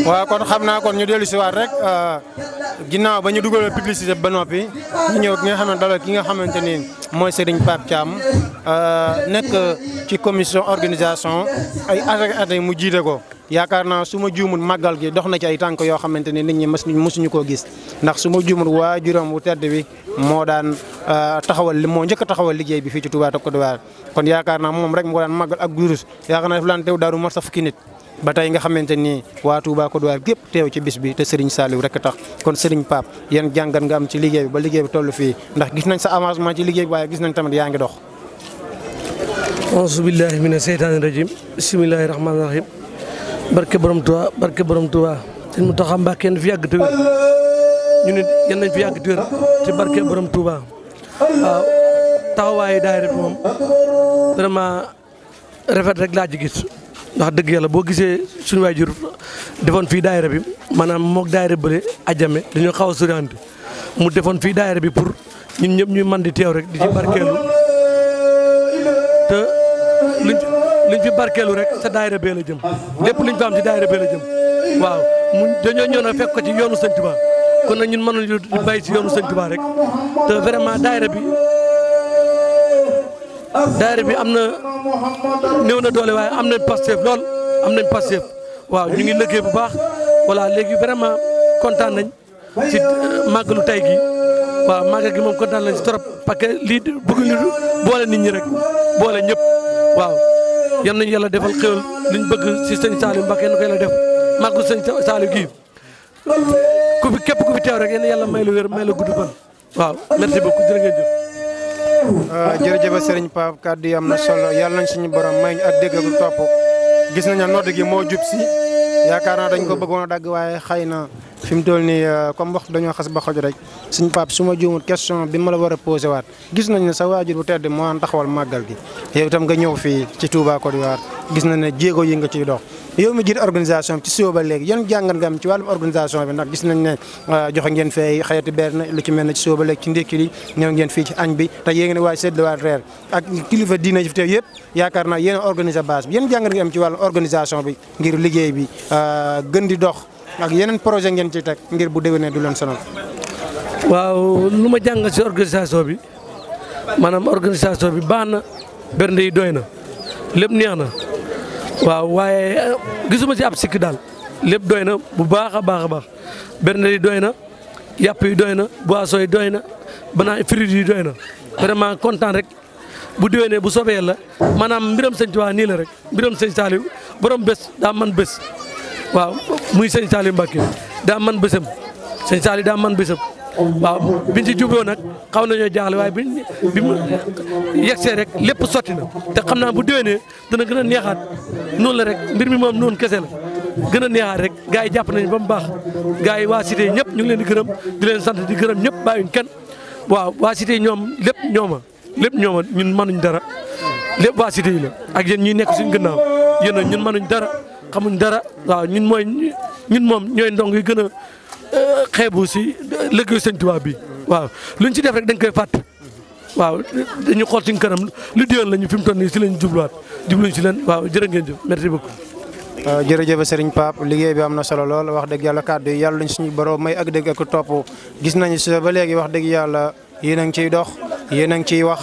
waaw kon xam naa kon ñu dellu si waat rek ginnaaw ba ñu dugal publicité ba noppi ñu ñëw ki nga xamante dalal ki nga xamante ni mooy Serigne Pape Thiam nekk ci commission organisation ay at mu jiite ko yaakaar naa su ma juumul màggal gi dox na ci ay tànk yoo xamante ni nit ñi mësuñu koo gis ndax su ma juumul waajuram wu tedd bi moo daan moo njëkk a taxawal liggéey bi fii ci Touba Côte d'Ivoire kon yaakaar naa moom rek moo daan màggal ak gurus yaakaar naa daf laan teew daaru mat sa fukki nit ba tey nga xamante ni waa Touba Côte d'Ivoire gépp teew ci bis bi te Serigne Saliou rek tax kon Serigne Pape yan jàngat nga am ci liggéey bi ba liggéey bi toll fii ndax gis nañ sa avancement ci liggéey bi waaye gis nañ tamit yaa ngi dox. auzu billahi mina seytaani rajim bismillahi rahmaani rahim barke borom Touba barke borom Touba sëñ Mountakha Mbacké fi yàgg te wér ñu nit yal nañ fi yàgg te wér ci barke borom Touba waaw taxawaayu daayira bi moom vraiment rafet rek laa ci gis. ndax dëgg yàlla boo gisee suñu waajur defoon fii daayira bi maanaam moog daayira bële ajame dañoo xaw a soriante mu defoon fii daayira bi pour ñun ñëpp ñuy man di teew rek di ci barkeelu te luñ fi barkeelu rek sa daayira bee la jëm lépp luñ fa am ci daayira bee la jëm waaw mu dañoo ñëw nag fekk ko ci yoonu Sëñ Tuubaa kon nag ñun mënuñu di bàyyi ci yoonu Sëñ Tuubaa rek te vraiment daayira bi am na néew na doole waaye am nañ Pastef lool am nañ Pastef waaw ñu ngi liggéey bu baax voilà léegi vraiment kontaan nañ ci màggalu tay gi waaw màggal gi moom kontaan nañ ci trop parce que lii bëgguñu boole nit ñi rek boole ñëpp waaw yal nañu yàlla defal xéwal liñ bëgg ci sëñ Saliou Mbacké nu koy la def màggalu sëñ Saliou gii képp ku fi teew rek yàlla may la wér may la gudd fan waaw merci beaucoup jërë ngeen jëf. jërëjëf Serigne Pape kàddu yi am na solo yàlla nañ suñu borom may ñu ak dégg ak topp gis nañ ne nodd gi moo jub si yaakaar naa dañ ko bëggoon a dagg waaye xëy na fi mu toll nii comme wax dañoo xas ba xoj rek suñu Pape su ma juumul question bi ma la war a posé waat gis nañ ne sa waajur bu tedd moo daan taxawal màggal gi yow itam nga ñëw fii ci Touba Côte d'Ivoire gis nañ ne jéego yi nga ciy dox yow mi jiite organisation bi ci suba ba léegi yan jàngat nga am ci wàllum organisation bi ndax gis nañ ne joxe ngeen fay xayati benn lu ci mel ne ci suba ba léegi ci ndékki li ñëw ngeen fii ci añ bi te yéen ngi waaj séddalewaat reer ak kilifa diine ji fi teew yëpp yaakaar naa yéen a organisé base bi yan jàngat nga am ci wàllum organisation bi ngir liggéey bi gën di dox ak yeneen projet ngeen ci teg ngir bu déwénee du leen sonal. waaw lu ma jàngal ci organisation bi maanaam organisation bi baax na bernde yi doy na lépp neex na waaw waaye gisuma ci ab sikki daal lépp doy na bu baax a baax bernde yi doy na yàpp yi doy na boisson yi doy na banaa fruits yi doy na vraiment kontaan rek bu déwénee bu soobee la maanaam mbiram sëñ Tuubaa nii la rek mbiram sëñ Saliou borom bés daa man bés waaw muy sëñ Saliou Mbacké daa man bésam sëñ Saliou daa man bésam waaw biñ ci jubloo nag xaw nañoo jaaxle waaye bi mu yegsee rek lépp sotti na te xam naa bu déwénee dana gën a neexaat noonu la rek mbir mi moom noonu kese la gën a neexaat rek gars yi jàpp nañu ba mu baax gars yi waa cité yi ñëpp ñu ngi leen di gërëm di leen sant di gërëm ñëpp bàyyuñ kenn waaw waa cité yi ñoom lépp ñooma ñun mënuñ dara lépp waa cité yi la ak yéen ñuy nekk suñ gannaaw yéen ñun mënuñ dara xamuñ dara waaw ñun moom ñooy ndong yi gën a xeebu si liggéeyu sëñ Tuubaa bi waaw luñ ci def rek dañ koy fàtte waaw dañu xool suñ kanam lu déwén lañu fi mu toll nii si lañ jubluñ si leen waaw jërë ngeen jëf merci beaucoup. jërëjëf Serigne Pape liggéey bi am na solo lool wax dëgg yàlla kàddu yi yàlla luñ suñu borom may ak dëgg ak topp gis nañu si ba léegi wax dëgg yàlla yéen a ngi ciy dox yéen a ngi ciy wax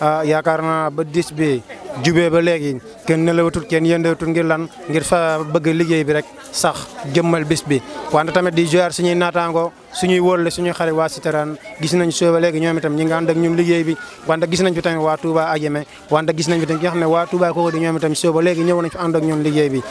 yaakaar naa ba dis bi jubee ba léegi kenn nelawatul kenn yëndawatul ngir lan ngir fa bëgg liggéey bi rek sax jëmmal bis bi wante tamit di ziar suñuy naataango suñuy wóorle suñuy xarit waa Citerane gis nañ soo ba léegi ñoom itam ñi nga ànd ak ñun liggéey bi wante gis nañ fi tamit waa Touba Adjamé wante gis nañ fi tamit ki nga xam ne waa Touba kooku di ñoom itam soo ba léegi ñëw nañ fi ànd ak ñun liggéey bi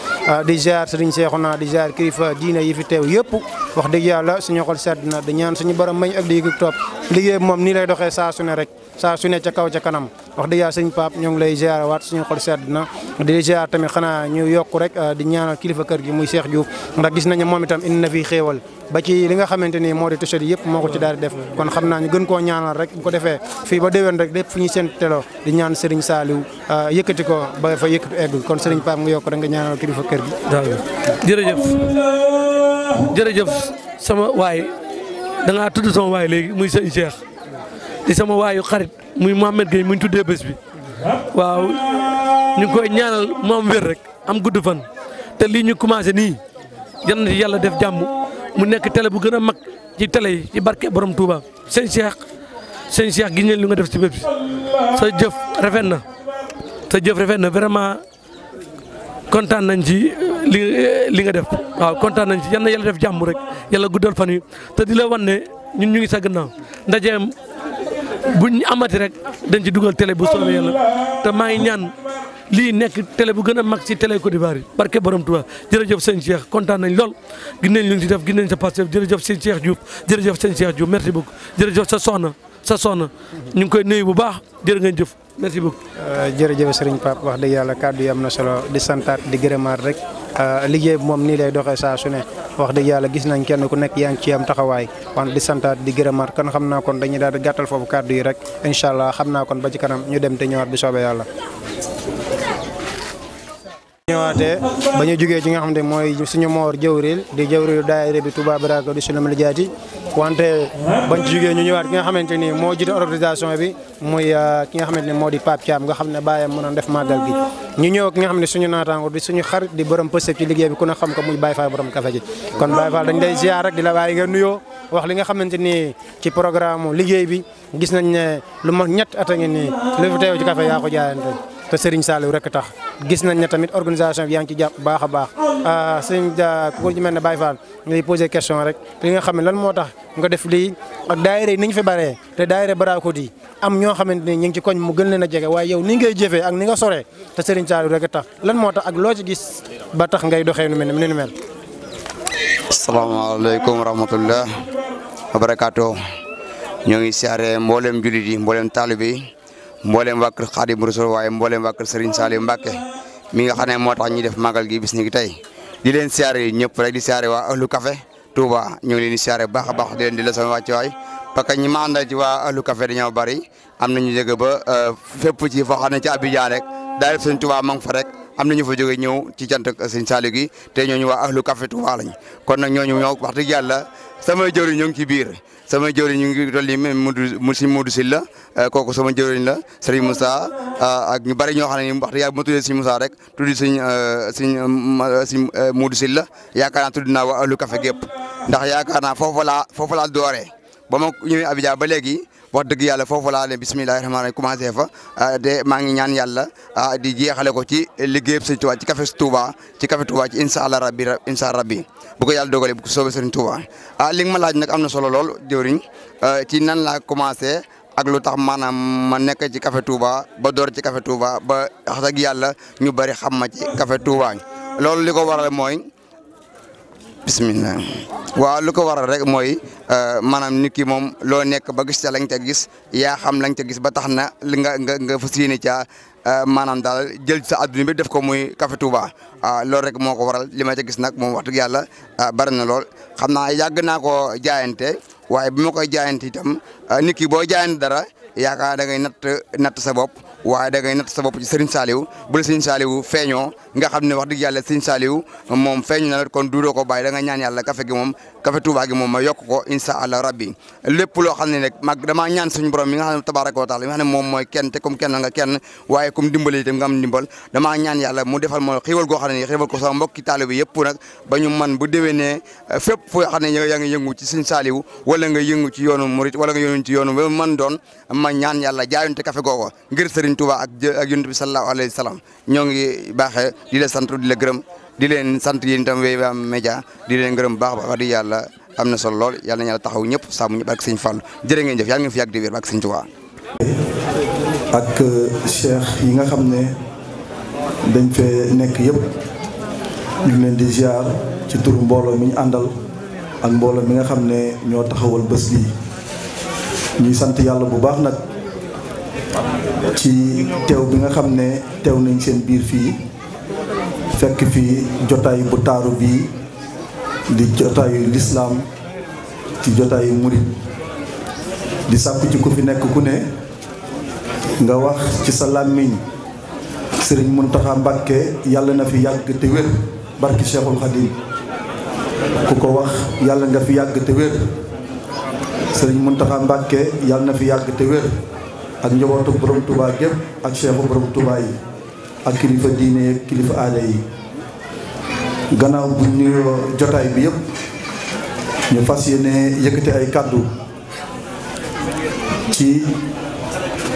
di ziar Serigne Cheikhouna di ziar kilifa diine yi fi teew yëpp wax dëgg yàlla suñu xol sedd na di ñaan suñu borom mañ ak di yëg topp liggéey bi moom nii lay doxee saa su ne rek saa su ne ca kaw ca kanam wax dëgg yàlla sëñ Pape ñoo ngi lay ziar waat suñu xol sedd na di ziar tamit xanaa ñu yokk rek di ñaanal kilifa kër gi muy Cheikh Diouf ndax gis nañu moom itam indi na fi xéewal ba ci li nga xamante ni moo di t-shirt yëpp moo ko ci daal di def kon xam naa ñu gën koo ñaanal rek bu ko defee fii ba déwén rek lépp fu ñuy seen telo di ñaan Serigne Saliou yëkkati ko ba fa yëkkatu egg kon Serigne Pape nga yokk rek nga ñaanal kilifa kër gi. jërëjëf sama waay da ngaa tudd sama waay léegi muy sëñ Cheikh di sama waayu xarit muy Mohamed Gueye mu ñu tuddee bés bi waaw ñu ngi koy ñaanal moom wér rek am gudd fan te lii ñu commencé nii yal na yàlla def jàmm mu nekk télé bu gën a mag ci télé yi ci barke borom Touba sëñ Cheikh gis nañ li nga def ci bés bi sa jëf rafet na vraiment kontaan nañ ci li nga def waaw kontaan nañ ci yal na yàlla def jàmm rek yàlla guddal fan yi te di la wan ne ñun ñu ngi sa gannaaw ndajeem buñ amati rek dañ ci dugal télé bu soobee yàlla te maa ngi ñaan lii nekk télé bu gën a mag ci télé Côte d'Ivoire yi barke borom Touba jërëjëf sëñ Cheikh kontaan nañ lool gis nañ lu ñu ci def gis nañ sa passé jërëjëf sëñ Cheikh Diouf jërëjëf sëñ Cheikh Diouf merci beaucoup jërëjëf sa soxna ñu ngi koy nuyu bu baax jërë ngeen jëf merci beaucoup. jërëjëf Serigne Pape wax dëgg yàlla kàddu yi am na solo di santaat di gërëmaat rek liggéey bi moom nii lay doxee saa su ne wax dëgg yàlla gis nañ kenn ku nekk yaa ngi ci am taxawaay wante di santaat di gërëmaat kon xam naa kon dañuy daal di gàttal foofu kàddu yi rek incha allah xam naa kon ba ci kanam ñu dem te ñëwaat bi soobee yàlla. ñëwaatee ba ñu jógee ci nga xam ne mooy suñu moor jëwril di jëwrilu daayira bi Touba Barago di Sulam Lijaati wante bañ ci jógee ñu ñëwaat ki nga xamante ni moo jiite organisation bi muy ki nga xamante ni moo di Pape Thiam nga xam ne bàyyam mënoon def màggal gi ñu ñëw ki nga xam ne suñu naataango di suñu xarit di borom pësëb ci liggéey bi ku ne xam ko muy Baye Fall borom café ji kon Baye Fall dañ lay ziar rek di la bàyyi nga nuyoo wax li nga xamante ni ci programme liggéey bi gis nañ ne lu ma ñett at a ngi nii lu fi teew ci café yaa ko jaayante te Serigne Saliou rek tax gis nañ ne tamit organisation bi yaa ngi ci jàpp baax a baax sëñ ku ci mel ne Baye Fall ngay posé question rek li nga xam ne lan moo tax nga def lii ak daayira yi ni ñu fi baree te daayira Barago yi am ñoo xamante ni ñu ngi ci koñ mu gën leen a jege waaye yow ni ngay jëfee ak ni nga soree te Serigne Saliou rek tax lan moo tax ak loo ci gis ba tax ngay doxee nu mel ni nu mel. asalaamaaleykum wa rahmatullah wa barakaatu ñoo ngi siyaare mboolem jullit yi mboolem taalibe yi mboolem waa kër Xaadimu Rasuul waaye mboolem waa kër Serigne Saliou Mbacké mi nga xam ne moo tax ñuy def màggal gi bis ni ki tey di leen siyaare ñëpp rek di siyaare waa ahlu café Touba ñu ngi leen di siyaare baax a baax di leen di la sama wàccuwaay parce que ñi ma àndal ci waa ahlu café dañoo bari am nañu jóge ba fépp ci foo xam ne ci Abidjan rek daal Serigne Touba ma ngi fa rek am na ñu fa jóge ñëw ci cant ak Serigne Saliou gi te ñooñu waa ahlu café Touba lañ kon nag ñooñu ñoo wax dëgg yàlla samay jëwriñ ñoo ngi ci biir sama jëwriñ ñu ngi toll nii Modou Sylla kooku sama jëwriñ la Serigne Moussa ak ñu bari ñoo xam ne nii wax dëgg yàlla bu ma tuddee Serigne Moussa rek tuddi Serigne Modou Sylla yaakaar naa tudd naa waa ahlu café gépp ndax yaakaar naa foofu laa dooree ba ma ñëwee Abidjan ba léegi wax dëgg yàlla foofu laa ne bismillahi rahmaani rahim commencé fa de maa ngi ñaan yàlla di jeexale ko ci liggéeyam Serigne Touba ci café Touba ci incha allah rabbi bu ko yàlla dogalee bu ko soobee Serigne Touba li nga ma laaj nag am na solo lool jëwriñ ci nan laa commencé ak lu tax maanaam ma nekk ci café Touba ba door ci café Touba ba wax dëgg yàlla ñu bari xam ma ci café Touba loolu li ko waral mooy bismillah waaw lu ko waral rek mooy maanaam nit ki moom loo nekk ba gis ca lañ ca gis yaa xam lañ ca gis ba tax na li nga fas yéene ca maanaam daal jël sa adduna bi def ko muy café Touba loolu rek moo ko waral li ma ca gis nag moom wax dëgg yàlla bari na lool xam naa yàgg naa ko jaayante waaye bi ma koy jaayante itam nit ki boo jaayante dara yaakaar da ngay natt sa bopp waaye da ngay natt sa bopp ci Serigne Saliou bu la Serigne Saliou feeñoo nga xam ne wax dëgg yàlla Serigne Saliou moom feeñ na la kon duudoo ko bàyyi da nga ñaan yàlla café gi moom café Touba gi moom ma yokk ko incha allah rabbi lépp loo xam ne rek mag damaa ñaan suñu borom mi nga xam ne tabaraka wa taala mi nga xam ne moom mooy kenn te comme kenn nga kenn waaye comme dimbali itam nga am ndimbal damaa ñaan yàlla mu defal moo xiiwal goo xam ne nii xiiwal ko sama mbokki taalibe bi yëpp nag ba ñu man bu déwénee fépp foo xam ne yaa ngi yëngu ci Serigne Saliou wala nga yëngu ci yoonu murit wala nga yëngu ci yoonu ba man doon ma ñaan yàlla jaayunte café googu ngir Serigne Touba ak yonent bi sallallahu alayhi wa sallam ñoo ngi baaxee di la sant di la gërëm di leen sant yéen itam Wave Média di leen gërëm baax ba di yàlla am na solo lool yàlla na yàlla taxaw ñëpp sàmm ñëpp ak sëñ Fall jërë ngeen jëf yàlla ngeen fi yàgg di wér ak sëñ Touba ak cheikh yi nga xam ne dañ fee nekk yëpp ñu ngi leen di ziar ci turu mbooloo mi ñu àndal ak mbooloo mi nga xam ne ñoo taxawal bés bii ñuy sant yàlla bu baax nag ci teew bi nga xam ne teew nañ seen biir fii fekk fii jotaay bu taaru bii di jotaayu lislaam ci jotaayu murit di sàkku ci ku fi nekk ku ne nga wax ci sa làmmiñ sëriñ Mountakha Mbacké yàlla na fi yàgg te wér barki Cheikhul Khadim ku ko wax yàlla nga fi yàgg te wér sëriñ Mountakha Mbacké yàlla na fi yàgg te wér ak njabootu borom Touba gépp ak cheikhu borom Touba yi ak kilifa diine ak kilifa aada yi. gannaaw bu nuyoo jotaay bi yëpp ñu fas yéene yëkkati ay kàddu ci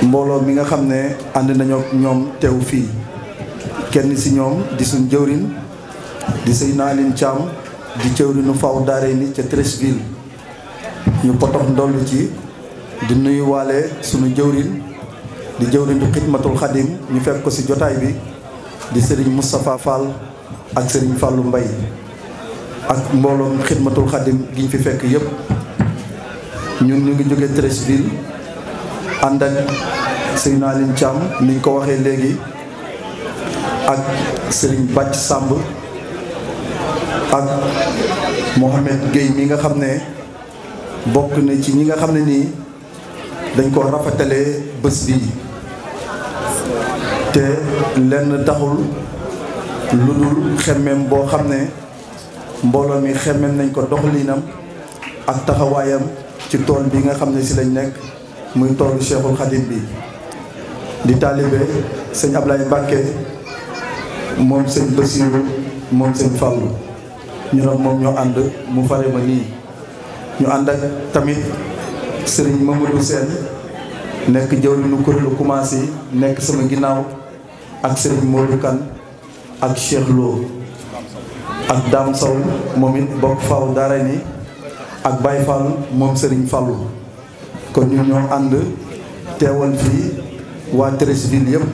mbooloo mi nga xam ne ànd nañoo ak ñoom teew fii. kenn si ñoom di suñ jëwrin di Seydina Aline Thiam di jëwrinu faw daare ni ca Treichville ñu potox ndollu ci di nuyu waale suñu jëwrin di jëwrinu xidmatul xadim ñu fekk ko si jotaay bi di Serigne Moustapha Fall ak Serigne Fallou Mbaye ak mbooloom xidmatul xadim gi ñu fi fekk yëpp. ñun ñu ngi jóge Treichville ànd ak Seydina Aline Thiam niñ ko waxee léegi ak Serigne Bàcc Samb ak Mohamed Gueye mi nga xam ne bokk na ci ñi nga xam ne nii dañ ko rafetalee bés bii te lenn taxul lu dul xemmem boo xam ne mbooloo mi xemmem nañ ko doxalinam ak taxawaayam ci tool bi nga xam ne si lañ nekk muy toolu Cheikhul Khadim bi di taalibe sëñ Ablaye Mbacké moom sëñ Bassirou moom sëñ Fallou ñu nag moom ñoo ànd mu fare ma nii ñu ànd ak tamit sëriñ Mamadou Sène nekk jëwriñu kuréelu commencé nekk sama ginnaaw ak sëriñ Modou Kane ak Cheikh Lo ak Dame Sow moom it bokk faw daara ni ak Baye Fall moom sëriñ Fallou kon ñu ñoo ànd teewal fii waa Treichville yëpp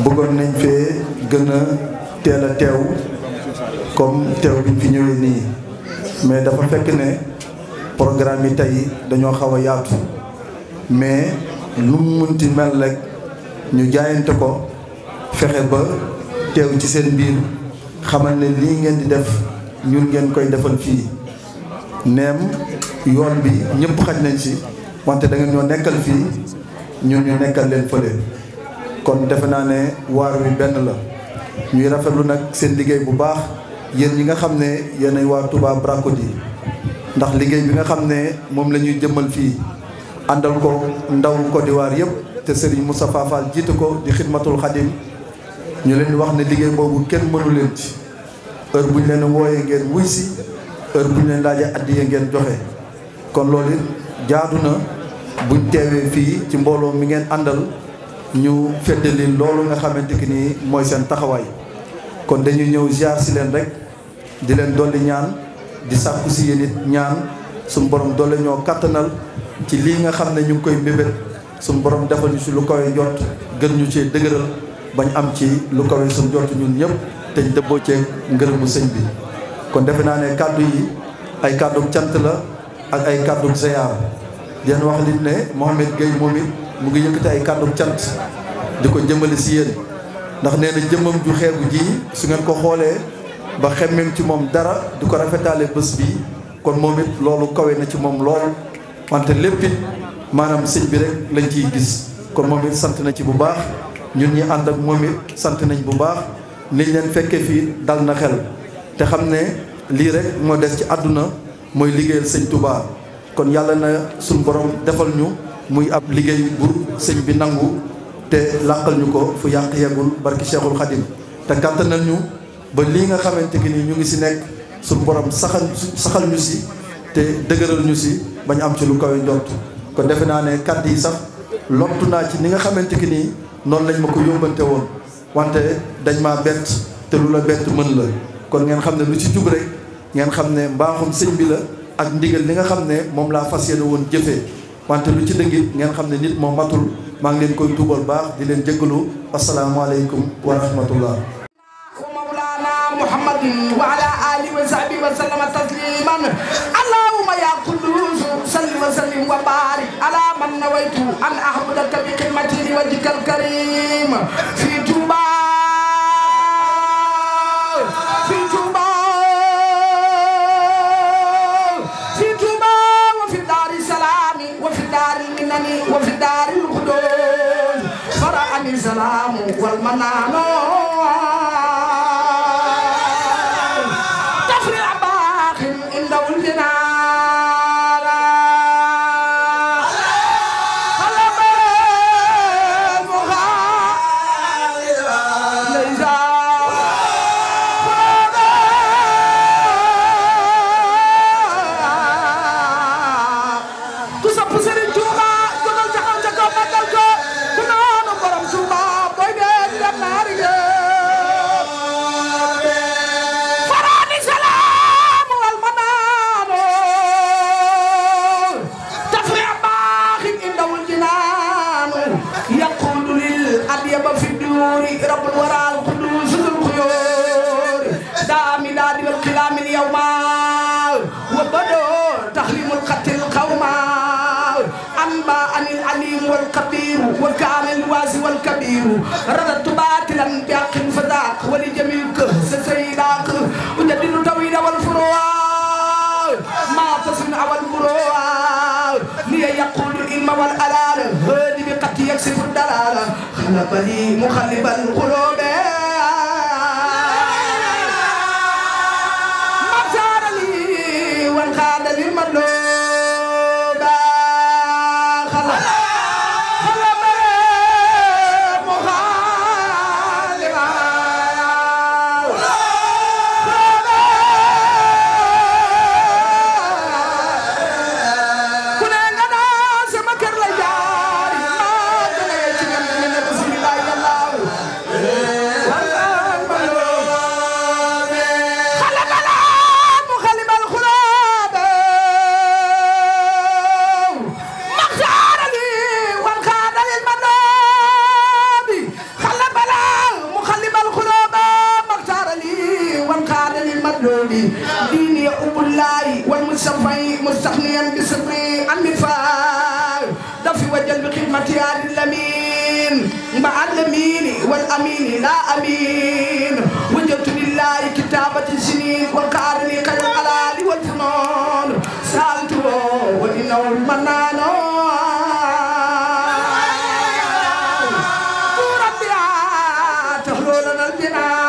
bëggoon nañ fee gën a teel a teew comme teew biñ fi ñëwee nii mais dafa fekk ne programme yi tey dañoo xaw a yaatu mais lu mu munti mel rek ñu jaayante ko fexe ba teew ci seen biir xamal ne lii ngeen di def ñun ngeen koy defal fii neem yoon bi ñëpp xaj nañ ci wante da ngeen ñoo nekkal fii ñun ñu nekkal leen fële kon defe naa ne waar wi benn la ñuy rafetlu nag seen liggéey bu baax yéen ñi nga xam ne yéenay waa Touba Bracodi ndax liggéey bi nga xam ne moom la ñuy jëmmal fii àndal ko ndaw Côte d'Ivoire yëpp te Serigne Moustapha Fall jiite ko di xidmatul xadim ñu leen di wax ne liggéey boobu kenn mënu leen ci heure bu ñu leen wooyee ngeen wuy si heure bu ñu leen laajee addiya ngeen joxe kon loolu it jaadu na buñ teewee fii ci mbooloo mi ngeen àndal ñu feddali loolu nga xamante ni mooy seen taxawaay kon dañuy ñëw ziar si leen rek di leen dolli ñaan di sàkku si yéen it ñaan suñu borom doole ñoo kattanal ci lii nga xam ne ñu ngi koy mbébét suñu borom defal ñu si lu kawe jot gën ñu cee dëgëral bañ am ci lu kawe suñu jot ñun ñëpp te ñu dëbboo cee ngërëmu sëñ bi. kon defe naa ne kàddu yi ay kàddu cant la ak ay kàddu ziar di leen wax nit ne Mohamed Gueye moom it mu ngi yëkkati ay kàddu cant di ko jëmale si yéen ndax nee na jëmmam ju xeebu ji su ngeen ko xoolee ba xemmem ci moom dara di ko rafetaale bés bi kon moom it loolu kawe na ci moom lool wante lépp it maanaam sëñ bi rek lañ ciy gis kon moom it sant na ci bu baax ñun ñi ànd ak moom it sant nañ bu baax niñ leen fekkee fii dal na xel te xam ne lii rek moo des ci àdduna mooy liggéeyal sëñ Touba kon yàlla na suñ borom defal ñu muy ab liggéey bu sëñ bi nangu te làqal ñu ko fu yàq yeggul barki Cheikhul Khadim te kàttanal ñu ba lii nga xamante ni ñu ngi si nekk suñ borom saxal ñu si te dëgëral ñu si bañ am ci lu kawe njort kon defe naa ne kàddu yi sax lottu naa ci ni nga xamante ni noonu lañ ma ko yóbbante woon wante dañ maa bett te lu la bett mën la kon ngeen xam ne lu ci jub rek ngeen xam ne mbaaxum sëñ bi la ak ndigal li nga xam ne moom laa fas yéene woon jëfee wante lu ci dëngit ngeen xam ne nit moo matul maa ngi leen koy tuubal baax di leen jéggalu asalaamaaleykum wa rahmatullah wa mawlana muhammadin wa ala alihi wa sahbihi wa sallama tasliman allahumma ya quddus salli wa sallim wa barik ala man nawaitu an ahmudaka bi khidmati li wajhikal karim fi Touba وفي دار الخدود فرعني السلام والمنان تفرع باخ عنده الجنان والكبير وكان الواسع والكبير رددت باطلا بحق فذاك ولجميعك سيداك وجدد التوحيد والفروع ما تصن والفروع لي يقول العلم والالال هادي بقتي يكسف الدلال خلق لي مخلب القلوب مختار لي وانقاد للمطلوب ديني أبو الله والمصطفى مستغنيا بصبري عن مفاق دفي وجل بخدمة آل الأمين مع الأمين والأمين لا أمين وجدت لله كتابة السنين والقارن خير الحلال والفنون سألته وإنه المنان ربي تهلو لنا الجنان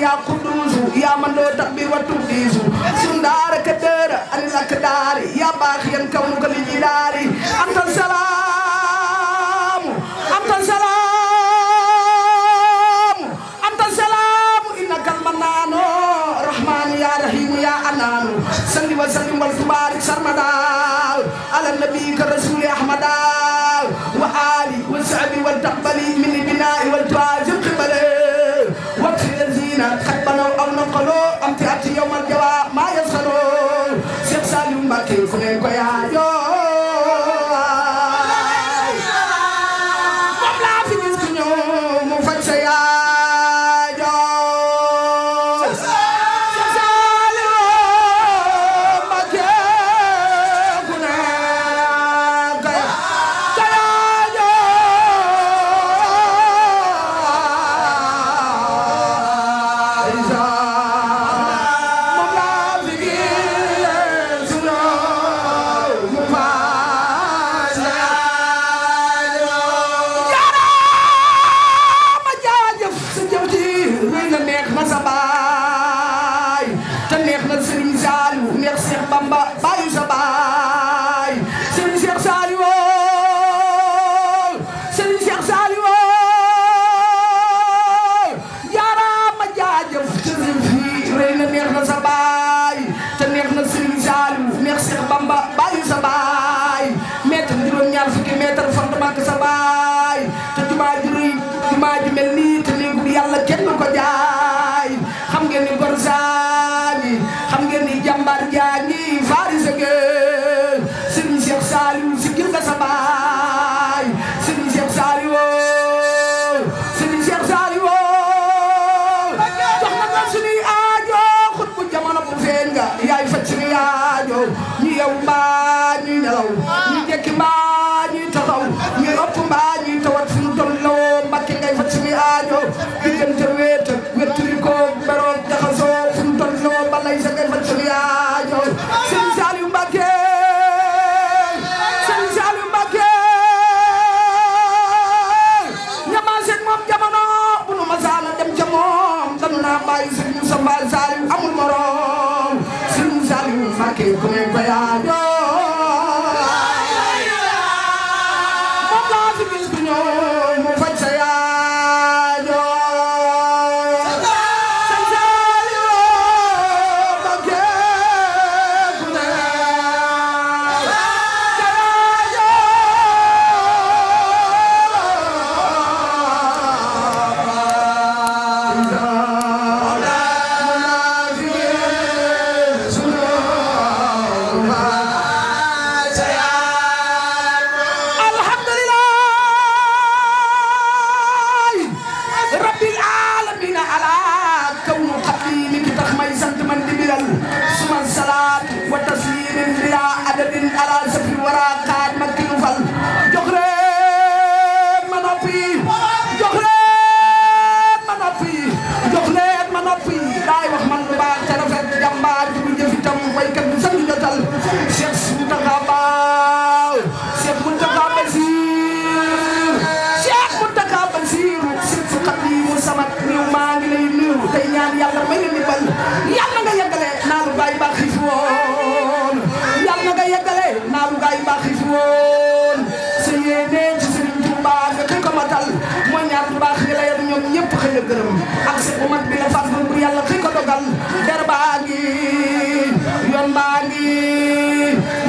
يا قدوس يا من له تكبير وتقديس سندار كدر أن الأكدار يا باقيا كونك للجدار أنت السلام أنت السلام أنت السلام إنك المنان رحمن يا رحيم يا أنان صل وسلم وتبارك سرمدا على النبي كرسول أحمد وآله وصحبه والتقبلي من البناء والتواجب قبله واكفي الذين قد بنوا أو نقلوا أم تأتي يوم الجواب ما يسخروا شيخ سالم مباكي كنين كويا يو ñaan yàlla may leen di bal yàlla nga yeggale naalu gaay baax yi fi woon yàlla nga yeggale naalu gaay baax yi fi woon sa yéene ci Sëriñ Tuuba nga koy ko matal mooy ñaar bu baax ñi la yor ñoom ñëpp xëy na gërëm ak sa bu mat bi la fas bu yàlla xëy ko dogal der baa ngi yoon baa ngi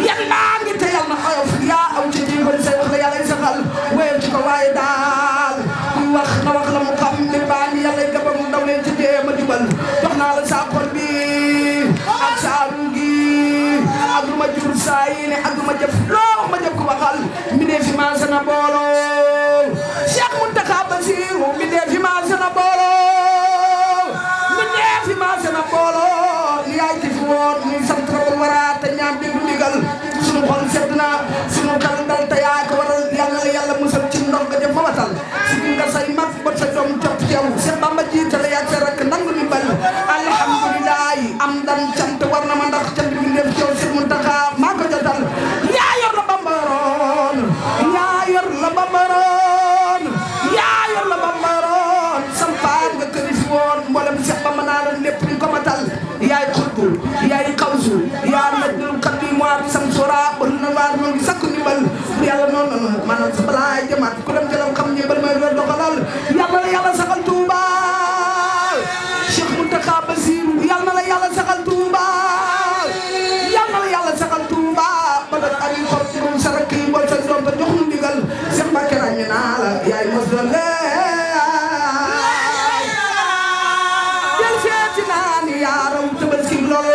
yan baa ngi te yàlla na oyof yaa aw ci jéegal say wax la yàlla y saxal wéyal ci ko waaye daal kuy wax na wax la mu xam mbir baa ngi yàlla y gabam daw leen ci jéem a jubal jox naa la saa xol bi ak saa ru gi ak lu ma jur saa yi ne ak lu ma jëf loo wax ma jëf ko waxal mi dee fi maase na booloo Cheikh Mountakha Bassirou mi dee fi maase na booloo mi dee fi maase na booloo li yaay ci fi woon muy sant rabul wara te ñaan déglu ndigal sunu xol sedd na sunu dal dal te yaa ko waral yàlla la yàlla musal ci ndox nga jëf ma watal si nga say mag bot sa doom topp ci yow Cheikh Bamba jiitale yaa sa rakk nangu ni bal alhamdulilah am dan cant war na ma ndax cant bi def ci yow Cheikh Mountakha maa ko jotal yaa yor la bambaroon yaa yor la bambaroon yaa yor la bambaroon sampaan nga këri fi woon mboolem Cheikh Bamba naa la lépp di ko matal yaay xutbu yaay xawsu yaa najjul xadim waat sam sora bër na waar ñoo ngi sakku ndimbal bu yàlla noonu maanaam sa balaay jamaat ku dem jëlam xam ñi bal may doon doxalal yàlla la yàlla saxal Touba Cheikh Mountakha Bassirou yàlla la yàlla saxal Touba yàlla la yàlla saxal Touba ba doj ak yi xob moom sa rakk yi bool sa doom te jox nu ndigal Cheikh Mbacké ràññe naa la yaay mos doon jël seeti naa ni yaaraw Tabaski lool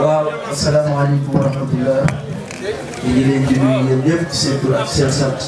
waaw asalaamaaleykum wa rahmatullah ñu ngi leen di nuyu yéen ñëpp ci seen tur ak seen sant.